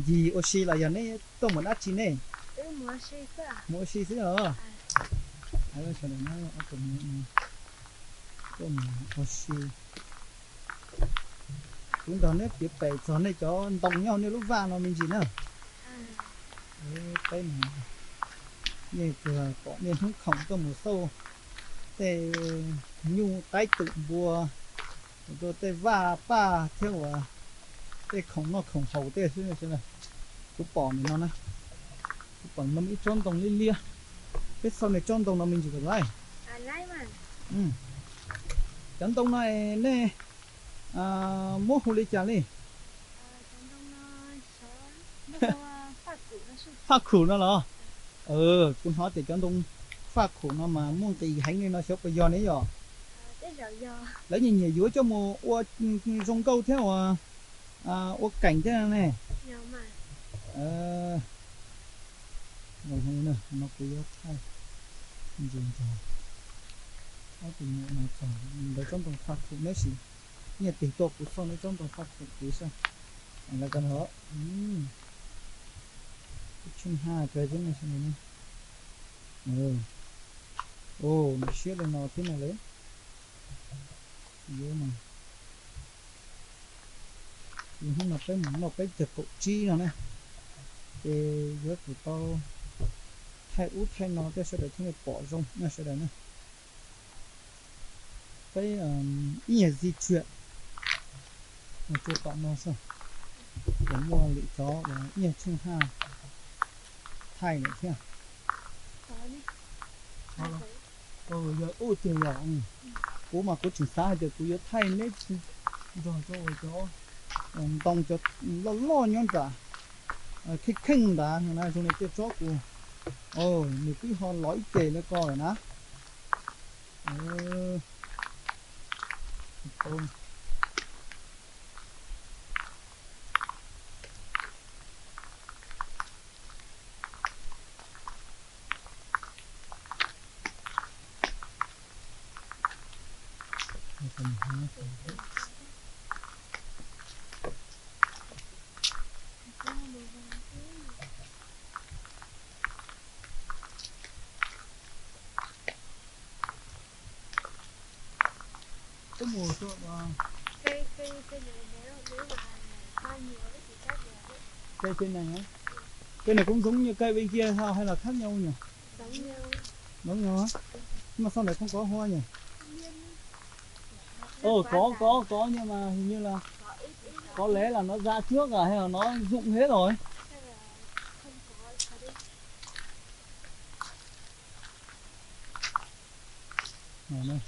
Yig ua si los yog neb tuaj mus dab tsi ne? Mus ua si xwb os. Sawv daws, ob tug tuaj mus ua si. Kuv nrog neb piav pem txog nej cov ntoo nyob nej lub vaj no me ntsis na. Peb no, nej pom niaj hnub khoom tuaj mus xauj tej nyuj qaib twm npua, rau tej vaj paj thiab uas tej khoom noj khoom haus tej xwb. Kuv pom nim no na, kuv pom no ib tsob ntoo liab liab. Peb xauj nej tsob ntoo no me ntsis kom laij. Cov ntoo no nej muab hu li cas li? Faj khum no los? Kuv hnov tias cov ntoo faj khum no mas muaj nqis heev li no xyov puas yog ne yom? Lawv nyiam nyiam yuav coj mus ua zoo nkauj thiab uas ua keem thiab ne. No kuv yuav thaij ntsis ntog ob tug nyuam no txog ntawm tsob ntoo faj khum neb sim nyiaj tig tuaj kuv xauj neb tsob ntoo faj khum tid saib. Lawv ko no, ib tsheej haj kawg thiab ne. Nws siab li no thiab no lawm. Yuav no, hnub no peb mus noj peb caug kaum tsib no na, ces yuav tsum tau thaij ub thaij no tej sawv daws thiaj li pom zoo na sawv daws na. Peb ib nyuag di tshuam mus tsuas tom no xwb, ces muaj lwm cov uas ib nyuag tsheej haj thaij lawm thiab. Yog ub tiag yog, kuv mas kuv tseem xav hais tias kuv yuav thaij neb nrog rau uas cov ntoo cov loj loj nyob nram kheej kheej ntawd na, zoo li tej tsob kuv, nws twb ho los ib ce li ko lawm na. Cây này cũng giống như cây bên kia sao hay là khác nhau nhỉ? Giống nhau á. Nhưng mà sao lại không có hoa nhỉ? Ồ, có, có, có nhưng mà hình như là có lẽ là nó ra trước rồi hay là nó rụng hết rồi. Rồi,